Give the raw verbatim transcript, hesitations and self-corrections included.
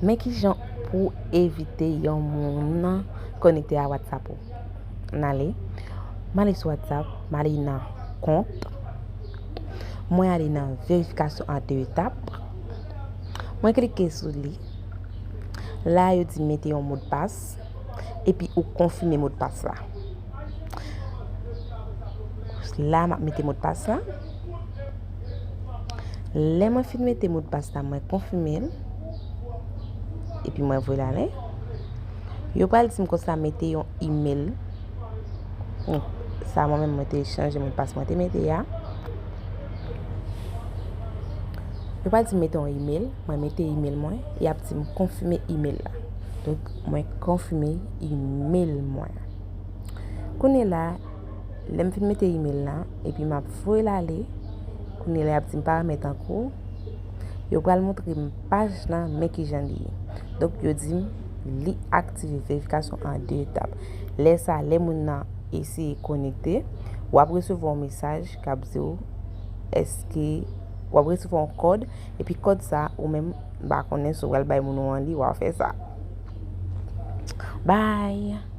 Men kijan pou evite yon moun konekte a WhatsApp ou. N ale. M ale sou WhatsApp, m ale nan kont. Mwen ale nan verifikasyon an de etap. Mwen klike sou li. La, yo di mete yon modpas. Epi ou konfime modpas la. La, m ap mete modpas la. Lè mwen fin mete modpas la, mwen konfime l. Epi mwen voye l ale. Yo pral di m konsa mete yon email. Bon, sa mwen menm mwen te chanje modpas mwen te mete a. Yo pral di m mete yon email, mwen mete email mwen, y ap di m konfime email la. Donk, mwen konfime email mwen. Kounye la, lè m fin mete email la, epi m ap voye l ale, kounye la y ap di m paramèt an kou, yo pral montre m paj lan, men kijan li ye. Donk, yo di m li aktive verifikasyon an de etap. Lè sa, lè moun nan eseye konekte, w ap resevwa yon mesaj k ap di w èske w ap resevwa yon kòd, epi kòd sa, ou menm, m pa konnen si w pral bay moun ou an li, w a fè sa. Bye!